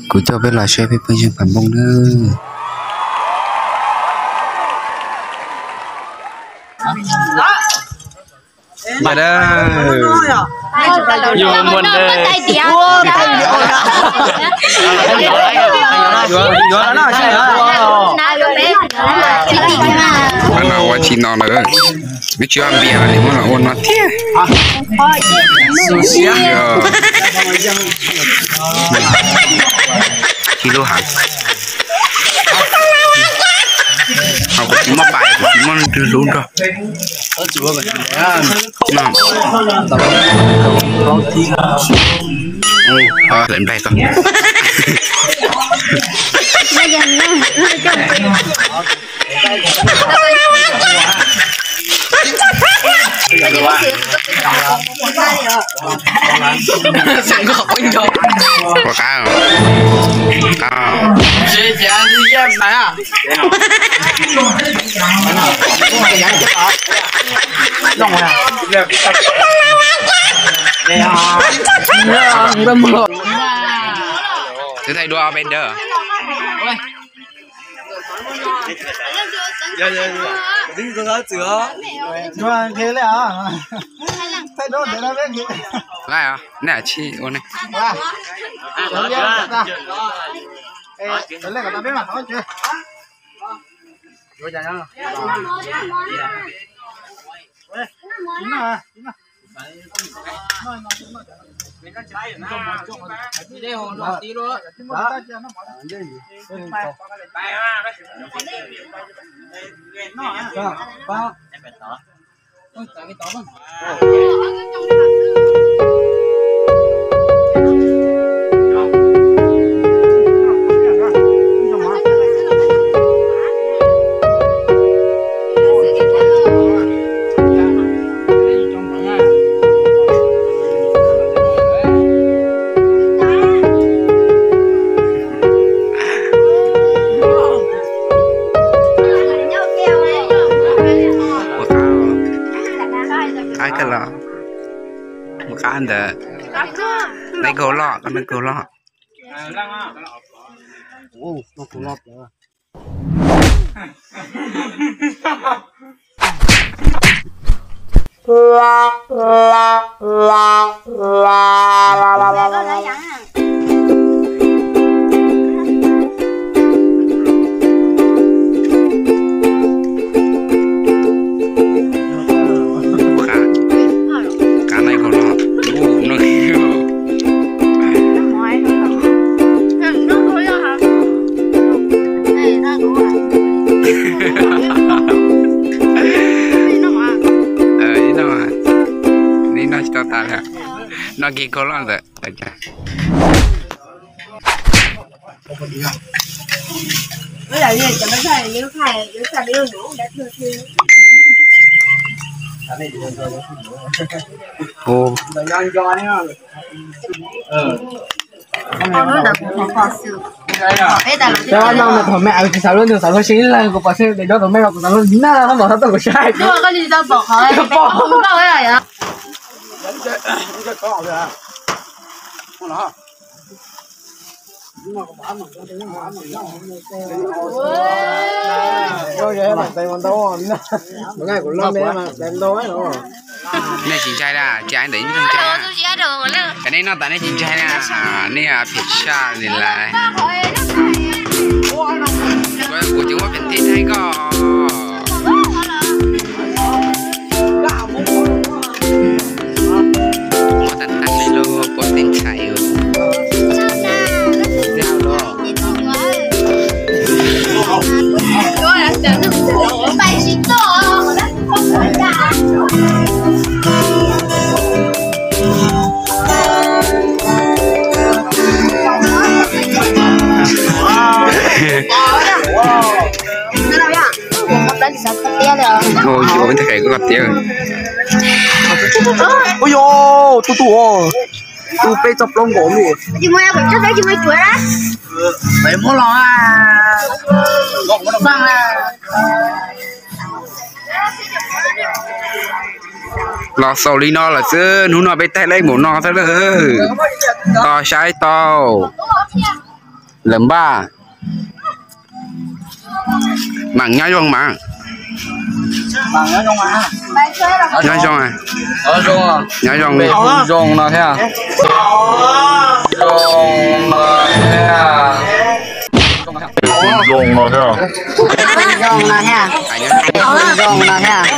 Kuv coj peb los saib peb phooj ywg Phav Npoo nawb. Yog da, yus muaj dab. Ua tsis no lawm, wb tsis ua npias li, muab los ua no thiab. Ib lub hav. Kuv tsis muaj pais, kuv tsis muaj ntws hlub nrog. Lawv nplaig tau. Ua qab, qab. Twb thaij dua peb dawb. Laij os, nej tsis ua ne. Qab kawg los, mus qab ntawd. Neb kaug loj, koj neb kaug loj. Noj kiag kaug loj ntawd. Thaum me kuv xav luag, nws xav luag sib laug, kuv pom seb daim ntaub thaum me los kuv xav luag na, koj mam tau kuv saib. Nej tsis ntshai na, ces ntawm ib ntshai na. Cov nej noj tas nej tsis ntshai na, nej phem tshaj li lawm. Kuv tseem muab pheem tij thaij koj. Muab tag tag li lauj, pom tej ntxhais. Ua yuav tej qe koj tiag. Ua yuav, tu tu, tu peb txoj plaub nkaus li. Muab los, los xaus li no lawm xwb, hnub no peb taig lej mus no xwb lawm. Tos saib tau. Lawm npaj. Mam nyob zoo mas. Nyob zoo, nyob zoo, zoo no thiab. Zoo no thiab. Zoo no thiab. Zoo no thiab.